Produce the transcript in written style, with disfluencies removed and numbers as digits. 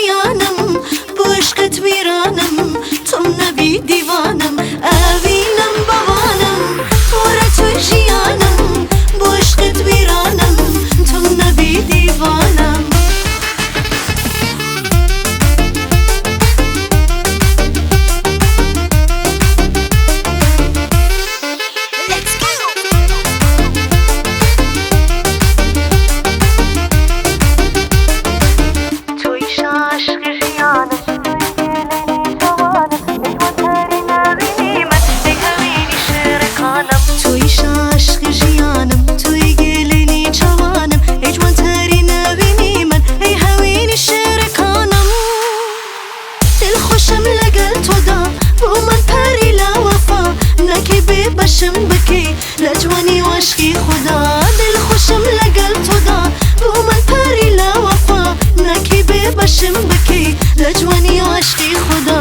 ژیانم، بۆ عشقت ویرانم، تۆم نەبی دیوانم، ئەوینم بەوانم، وەرە تۆی ژیانم، بۆ عشقت ویرانم، تۆم نەبی دیوانم. Let's go! تۆی شاشقی ژیانم، تۆی شاشقی ژیانم، تۆی گێلێنی چاوانم، ئەی جوانترین ناوینی من، ئەی هەوینی شعرەکانم. دڵخۆشم لەگەڵ تۆدا، بۆ من پەری لە وەفا، نەکەی بێ بەشم بکەی لە جوانی عشقی خودا. دڵخۆشم لەگەڵ تۆدا، بۆ من پەری لە وەفا، نەکەی بێ بەشم بکەی لە جوانی عشقی خودا.